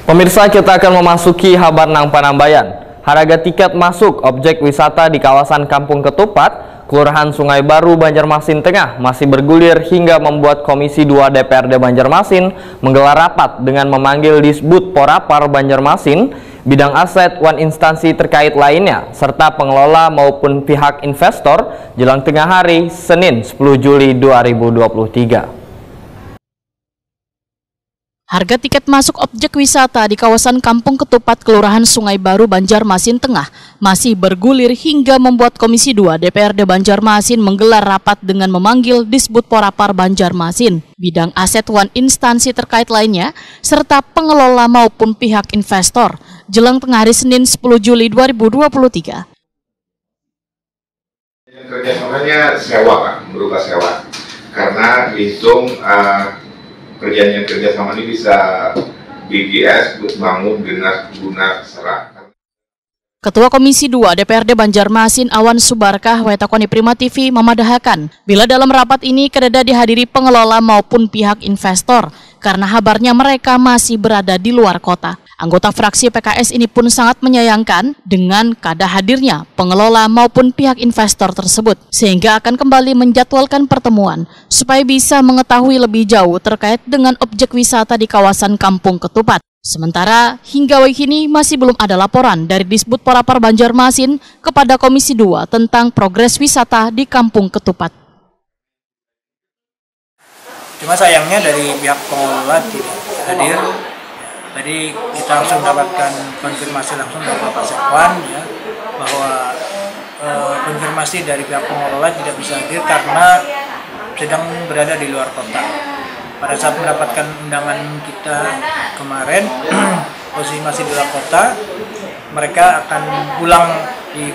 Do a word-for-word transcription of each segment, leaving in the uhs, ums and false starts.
Pemirsa, kita akan memasuki habar nang panambayan. Harga tiket masuk objek wisata di kawasan Kampung Ketupat, Kelurahan Sungai Baru, Banjarmasin Tengah masih bergulir hingga membuat Komisi dua D P R D Banjarmasin menggelar rapat dengan memanggil Disbud Porapar Banjarmasin, bidang aset wan instansi terkait lainnya, serta pengelola maupun pihak investor jelang tengah hari, Senin, sepuluh Juli dua ribu dua puluh tiga. Harga tiket masuk objek wisata di kawasan Kampung Ketupat, Kelurahan Sungai Baru, Banjarmasin Tengah masih bergulir hingga membuat Komisi dua D P R D Banjarmasin menggelar rapat dengan memanggil Disbud Porapar Banjarmasin, bidang aset wan instansi terkait lainnya, serta pengelola maupun pihak investor jelang tengah hari, Senin, sepuluh Juli dua ribu dua puluh tiga. Kerjasamanya sewa, Pak, berupa sewa. Karena dihitung, eh, perjanjian kerjasama ini bisa B G S, bangun, guna, guna, serah. Ketua Komisi dua D P R D Banjarmasin, Awan Subarkah, wetakoni Prima T V, mamadahakan, bila dalam rapat ini kadada dihadiri pengelola maupun pihak investor, karena habarnya mereka masih berada di luar kota. Anggota fraksi P K S ini pun sangat menyayangkan dengan kada hadirnya pengelola maupun pihak investor tersebut, sehingga akan kembali menjadwalkan pertemuan supaya bisa mengetahui lebih jauh terkait dengan objek wisata di kawasan Kampung Ketupat. Sementara, hingga wayah kini masih belum ada laporan dari Disbud Porapar Banjarmasin kepada Komisi dua tentang progres wisata di Kampung Ketupat. Cuma sayangnya dari pihak pengelola tidak hadir. Tadi kita langsung dapatkan konfirmasi langsung dari Bapak Sekwan, ya, bahwa, eh, konfirmasi dari pihak pengelola tidak bisa hadir karena sedang berada di luar kota. Pada saat mendapatkan undangan kita kemarin, posisi masih di luar kota, mereka akan pulang di,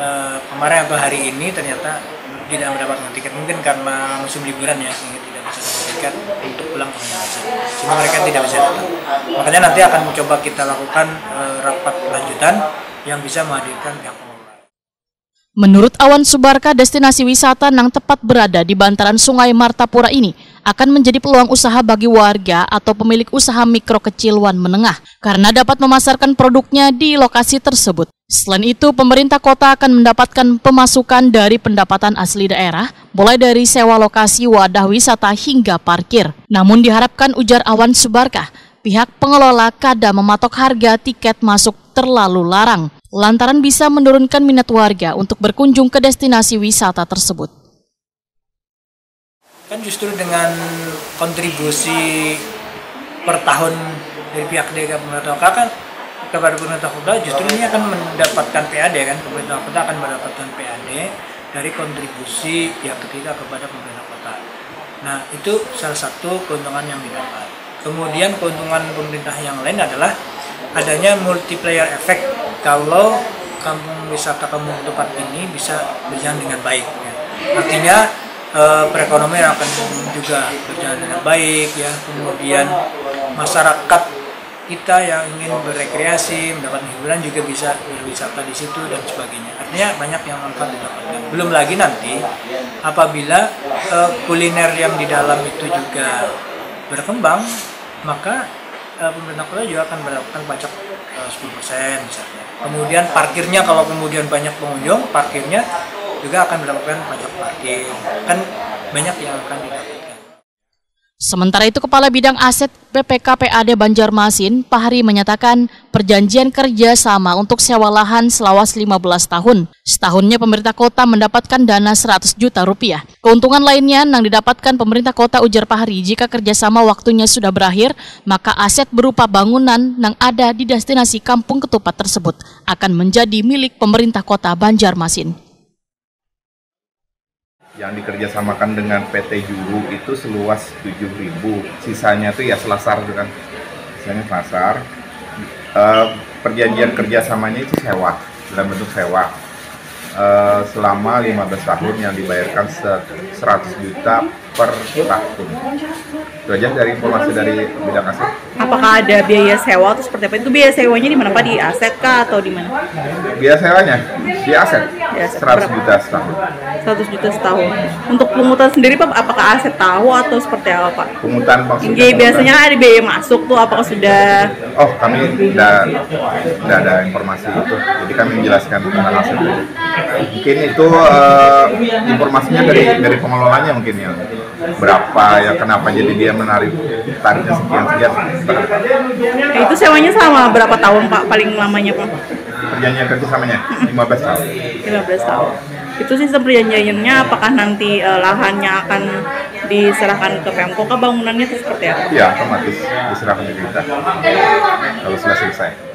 eh, kemarin atau hari ini, ternyata tidak mendapatkan tiket, mungkin karena musim liburan, ya, sehingga tidak bisa dapat tiket untuk pulang ke Minahasa, sehingga mereka tidak bisa datang. Makanya nanti akan coba kita lakukan, eh, rapat lanjutan yang bisa menghadirkan pihak pengelola. Menurut Awan Subarkah, destinasi wisata nang tepat berada di bantaran Sungai Martapura ini akan menjadi peluang usaha bagi warga atau pemilik usaha mikro, kecil, wan menengah, karena dapat memasarkan produknya di lokasi tersebut. Selain itu, pemerintah kota akan mendapatkan pemasukan dari pendapatan asli daerah, mulai dari sewa lokasi wadah wisata hingga parkir. Namun diharapkan, ujar Awan Subarkah, pihak pengelola kada mematok harga tiket masuk terlalu larang, lantaran bisa menurunkan minat warga untuk berkunjung ke destinasi wisata tersebut. Kan justru dengan kontribusi per tahun dari pihak D K pemerintah kota kan, kepada pemerintah kota, justru ini akan mendapatkan P A D, kan, pemerintah kota akan mendapatkan P A D dari kontribusi pihak ketiga kepada pemerintah kota. Nah, itu salah satu keuntungan yang didapat. Kemudian, keuntungan pemerintah yang lain adalah adanya multiplier effect kalau kampung wisata Kampung Ketupat ini bisa berjalan dengan baik, ya. Artinya, eh, perekonomian akan juga berjalan dengan baik, ya. Kemudian, masyarakat kita yang ingin berrekreasi, mendapat hiburan juga bisa berwisata di situ dan sebagainya. Artinya, banyak yang manfaat didapatkan. Belum lagi nanti apabila, eh, kuliner yang di dalam itu juga berkembang, maka, eh, pemerintah kota juga akan mendapatkan pajak, eh, sepuluh persen misalnya. Kemudian parkirnya, kalau kemudian banyak pengunjung, parkirnya juga akan mendapatkan pajak parkir. Kan banyak yang akan didapatkan. Sementara itu, Kepala Bidang Aset B P K P A D Banjarmasin, Pahri, menyatakan perjanjian kerja sama untuk sewa lahan selawas lima belas tahun. Setahunnya pemerintah kota mendapatkan dana seratus juta rupiah. Keuntungan lainnya nang didapatkan pemerintah kota, ujar Pahri, jika kerjasama waktunya sudah berakhir, maka aset berupa bangunan nang ada di destinasi Kampung Ketupat tersebut akan menjadi milik pemerintah kota Banjarmasin. Yang dikerjasamakan dengan P T Juru itu seluas tujuh ribu. Sisanya tuh ya selasar tuh kan. Sisanya selasar. Eh, perjanjian kerjasamanya itu sewa, dalam bentuk sewa. Eh, selama lima belas tahun yang dibayarkan se- seratus juta per tahun. Itu aja dari informasi dari bidang aset. Apakah ada biaya sewa atau seperti apa? Itu biaya sewanya di mana, Pak? Di aset kah atau di mana? Biaya sewanya di aset, Di aset. Seratus Berapa? Juta setahun. Seratus juta setahun. Untuk pungutan sendiri, Pak, apakah aset tahu atau seperti apa, Pak? Pungutan maksudnya Iya, biasanya kan ada biaya masuk tuh, apakah sudah? Oh, kami tidak tidak ada informasi itu. Jadi kami menjelaskan tentang aset aja. Mungkin itu eh, informasinya dari dari pengelolanya mungkin ya. Berapa ya, kenapa jadi dia menarik tarifnya sekian sekian. Nah, itu sewanya selama berapa tahun, Pak? Paling lamanya, Pak? Perjanjian kerjasamanya lima belas tahun. Lima belas tahun. Itu sistem perjanjiannya, apakah nanti eh, lahannya akan diserahkan ke Pemko kah, bangunannya itu seperti apa? Ya, otomatis diserahkan ke kita kalau sudah selesai.